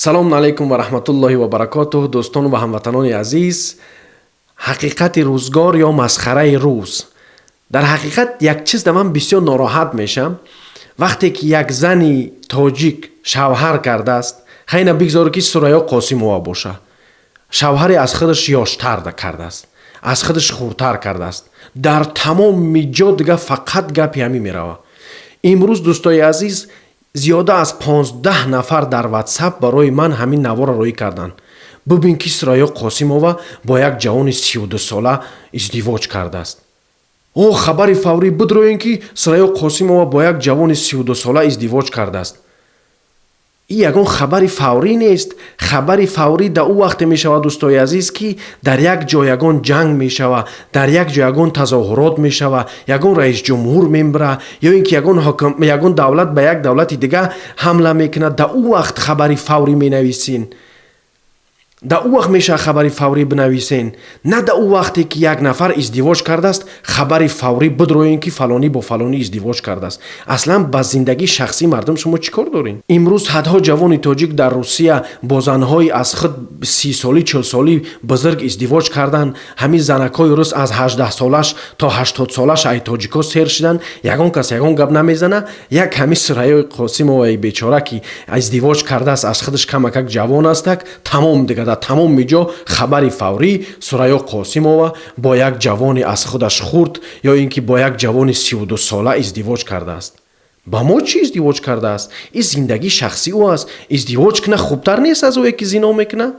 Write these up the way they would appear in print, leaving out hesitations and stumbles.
Салому алайкум ва раҳматуллоҳи ва баракотуҳ, дӯстон ва ҳамватанони азиз. Ҳақиқати рӯзгор ё масхараи рӯз. Дар ҳақиқат, як чиз да ман бисёр нороҳат мешам, вақте ки як зани тоҷик шавҳар кардааст. Хайна, бигзор, ки Сурайё Қосимова боша, шавҳаре аз худаш ёштар кардааст, аз худаш хурдтар кардааст, дар тамоми ҷо дига фақат гапи ҳамин мерава. Имрӯз, дӯстои азиз, зиёда аз 15 нафар дар Ватсап барои ман ҳамин наворро роҳӣ карданд: «Бубин, ки Сурайё Қосимова бо як ҷавони 32сола издивоҷ кардааст». О, хабари фаврӣ бидроен, ки Сурайё Қосимова бо як ҷавони 32сола издивоҷ кардааст. Ин ягон хабари фаврӣ нест. Хабари фаврӣ дар ӯ вақте мешавад, дӯстои азиз, ки дар як ҷо ягон ҷанг мешава, дар як ҷо ягон тазоҳурот мешава, ягон раисҷумҳур мемира ё ин ки ягон давлат ба як давлати дига ҳамла мекунад. Дар ӯ вақт хабари фаврӣ менависен, дар ӯ вақт мешавад хабари фаврӣ бинависен, на дар ӯ вақте ки як нафар издивоҷ кардааст, хабари фаврӣ бидроен, ки фалонӣ бо фалонӣ издивоҷ кардааст. Аслан ба зиндагии шахсии мардум шумо чӣ кор доред? Имрӯз садҳо ҷавони тоҷик дар Русия бо занҳои аз худ 30солӣ, 40солӣ бузург издивоҷ карданд. Ҳамин занакҳои рус аз 18солаш то 80солаш ай тоҷикҳо сер шуданд. Ягон кас ягон гап намезана. Як ҳамин Сурайёи Қосимоваи бечора, ки издивоҷ кардааст, аз худаш камакак ҷавон астак, тамом, дига дар тамоми ҷо хабари фаврӣ: Сурайё Қосимова бо як ҷавони аз худаш хурд ё ин ки бо як ҷавони 32сола издивоҷ кардааст. Ба мо чӣ издивоҷ кардааст? Ин зиндагии шахсии ӯ аст. Издивоҷ куна, хубтар нест аз ое, ки зино мекуна?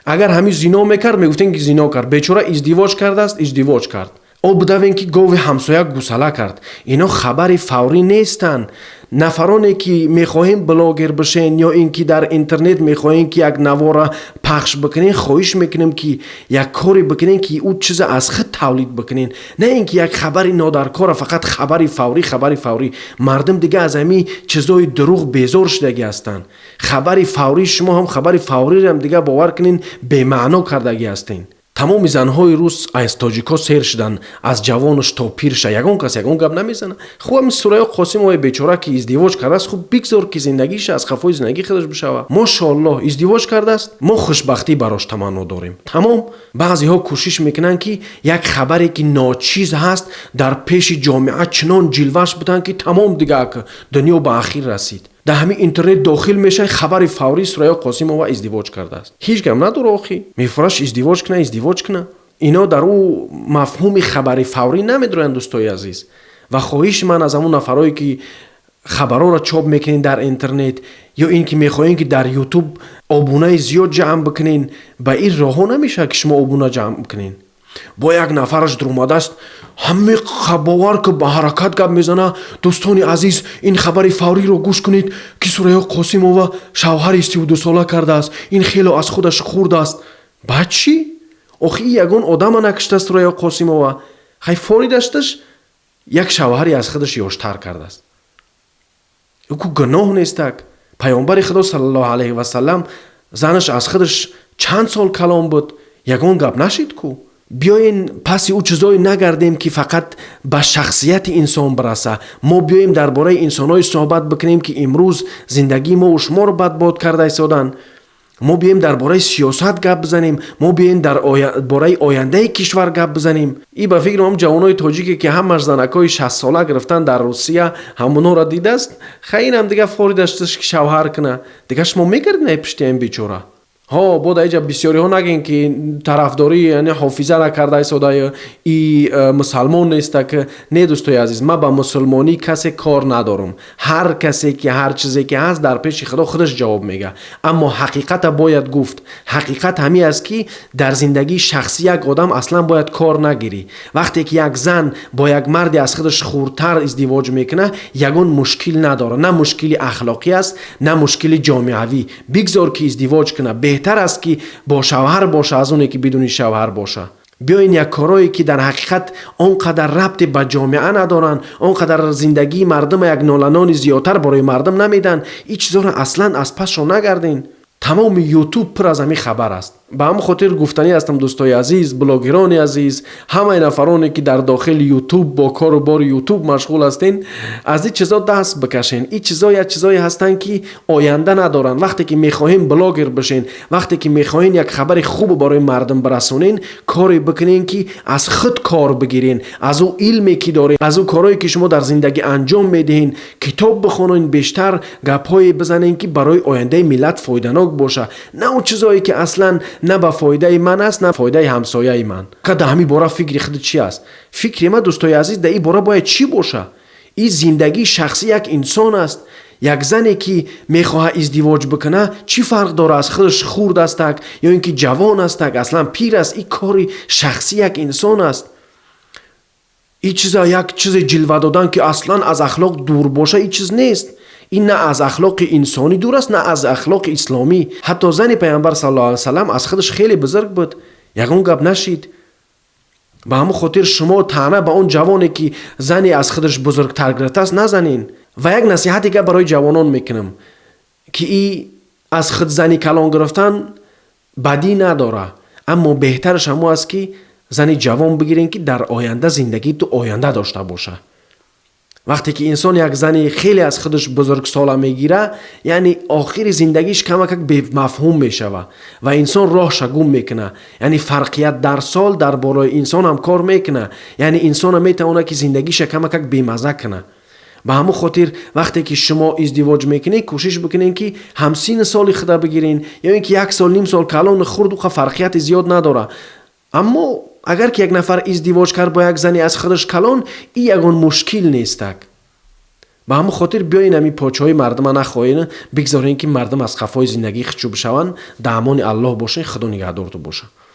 Агар ҳамин зино мекард, мегуфтем, ки зино кард. Бечора издивоҷ кардааст, издивоҷ кард. О, бидавем, ки гови ҳамсоя гусала кард. Ино хабари фаврӣ нестанд. Нафароне, ки мехоҳем блогер бишен ё ин ки дар интернет мехоҳем, ки як навора пахш бикунен, хоҳиш мекунем, ки як коре бикунен, ки ӯ чиза аз худ тавлид бикунен, на ин ки як хабари нодаркора фақат хабари фаврӣ, хабари фаврӣ. Мардум дига аз ҳамин чизои дурӯғ безор шудагӣ ҳастанд. Хабари фаврии шумо ҳам хабари фавриам дига, бовар кунен, бемаъно кардагӣ ҳастен. Тамоми занҳои рус аз тоҷикҳо сер шуданд, аз ҷавонаш то пирша. Ягон кас ягон гап намезанад. Хуб, ҳамин Сурайё Қосимоваи бечора, ки издивоҷ кардааст, хуб, бигзор, ки зиндагиша аз қафои зиндагии худаш бишава. Мошоаллоҳ, издивоҷ кардааст, мо хушбахтӣ барош таманно дорем, тамом. Баъзеҳо кӯшиш мекунанд, ки як хабаре, ки ночиз ҳаст, дар пеши ҷомеа чунон ҷилваш буданд, ки тамом, дига дунё ба ахир расид. Дар ҳамин интернет дохил мешавӣ, хабари фаврӣ: Сурайё Қосимова издивоҷ кардааст. Ҳеҷ гап надора. Охи, мефураш издивоҷ куна, издивоҷ куна. Ино дар ӯ мафҳуми хабари фаврӣ намедороянд, дӯстои азиз. Ва хоҳиши ман аз ҳамон нафарое, ки хабарҳоро чоп мекунед дар интернет ё ин ки мехоҳем, ки дар Ютуб обунаи зиёд ҷамъ бикунен, ба ин роҳҳо намешавад, ки шумо обуна ҷамъ бикунен. Бо як нафараш дуромадааст, ҳаме бовар ки ба ҳаракат гап мезана: «Дӯстони азиз, ин хабари фавриро гӯш кунед, ки Сурайё Қосимова шавҳари 32сола кардааст. Ин хело аз худаш хурд аст». Баъд чӣ? Охи, ягон одама накиштааст Сурайё Қосимова. Хай, форидашташ як шавҳари аз худаш ёштар кардааст. Ку гуноҳ нестак. Паёмбари Худо саллаллоҳу алайҳи васалам занаш аз худаш чанд сол калон буд, ягон гап нашид ку. Биёен, паси ӯ чизое нагардем, ки фақат ба шахсияти инсон бираса. Мо биёем, дар бораи инсонҳое суҳбат бикунем, ки имрӯз зиндагии мову шуморо бадбод карда истоданд. Мо биёем, дар бораи сиёсат гап бизанем. Мо биёем, дар бораи ояндаи кишвар гап бизанем. И ба фикрам, ҳам ҷавонои тоҷике, ки ҳамаш занакҳои 60сола гирифтан дар Русия, ҳамонҳоро дидааст. Хай, инам дига форидашташ, ки шавҳар куна. Дига шумо мегардед ай пишти ин бечора. Ҳо, бо дар иҷа бисёриҳо нагӯен, ки тарафдорӣ, яъне ҳофиза накарда истода, и мусалмон неста. Ки не, дӯстои азиз, ман ба мусулмонӣ касе кор надорам. Ҳар касе ки ҳар чизе ки ҳаст, дар пеши Худо худаш ҷавоб мега. Аммо ҳақиқата бояд гуфт. Ҳақиқат ҳамин аст, ки дар зиндагии шахсӣ як одам аслан бояд кор нагирӣ. Вақте ки як зан бо як марде аз худаш хурдтар издивоҷ мекунад, ягон мушкил надорад, на мушкили ахлоқӣ аст, на мушкили ҷомеавӣ. Бигзор, ки издивоҷ кунад. Беҳтар аст, ки бо шавҳар боша, аз оне ки бидуни шавҳар боша. Биёен, як корое, ки дар ҳақиқат он қадар рабте ба ҷомеа надоранд, он қадар зиндагии мардума як ноланони зиёдтар барои мардум намедиҳанд, ин чизоро аслан аз пасшон нагарден. Тамоми Ютуб пур аз ҳамин хабар аст. Ба ҳамн хотир гуфтанӣ ҳастам, дӯстои азиз, блогерони азиз, ҳамаи нафароне, ки дар дохили Ютуб бо кору бори Ютуб машғул ҳастен, аз ин чизо даст бикашен. Ин чизо як чизое ҳастанд, ки оянда надоранд. Вақте ки мехоҳем блогер бишен, вақте ки мехоҳем як хабари хубо барои мардум бирасонен, коре бикунен, ки аз худ кор бигирен, аз ӯ илме, ки дорен, аз ӯ корое, ки шумо дар зиндагӣ анҷом медиҳен. Китоб бихонен, бештар гапҳое бизанен, ки барои ояндаи миллат фоиданок боша, на он чизое, ки аслан на ба фоидаи ман аст, на фоидаи ҳамсояи ман. Ка дар ҳамин бора фикри худ чи аст? Фикри ман, дӯстои азиз, дар ин бора бояд чӣ боша? Ин зиндагии шахсии як инсон аст. Як зане, ки мехоҳад издивоҷ бикуна, чӣ фарқ дорад, аз худаш хурд астак ё ин ки ҷавон астак, аслан пир аст? Ин кори шахсии як инсон аст. Ин чиза як чизе ҷилва додан, ки аслан аз ахлоқ дур боша, ин чиз нест. Ин на аз ахлоқи инсонӣ дур аст, на аз ахлоқи исломӣ. Ҳатто зани Пайғамбар саллаллоҳу алайҳи васаллам аз худаш хеле бузург буд, ягон гап нашид. Ба ҳамон хотир шумо таъна ба он ҷавоне, ки зане аз худаш бузургтар гирифтааст, назанен. Ва як насиҳати гап барои ҷавонон мекунам, ки и аз худ зани калон гирифтан бадӣ надора, аммо беҳтараш ҳамо аст, ки зани ҷавон бигирен, ки дар оянда зиндагии ту оянда дошта боша. Вақте ки инсон як зани хеле аз худаш бузургсола мегира, яъне охири зиндагиш камакак бемафҳум мешава ва инсон роҳша гум мекуна. Яъне фарқият дар сол дар болои инсон ҳам кор мекуна, яъне инсона метавонад, ки зиндагиша камакак бемазза куна. Ба ҳамон хотир, вақте ки шумо издивоҷ мекунед, кӯшиш бикунед, ки ҳамсини соли худа бигирен ё ин ки як сол, ним сол калони хурд, уқа фарқияти зиёд надора. Аммо агар ки як нафар издивоҷ кард бо як зани аз худаш калон, и ягон мушкил нестак. Ба ҳамон хотир биёен, ами почаҳои мардума нахоҳен, бигзорем, ки мардум аз қафои зиндагӣ хичӯ бишаванд. Дар амони Аллоҳ бошен, Худо нигаҳдорту боша.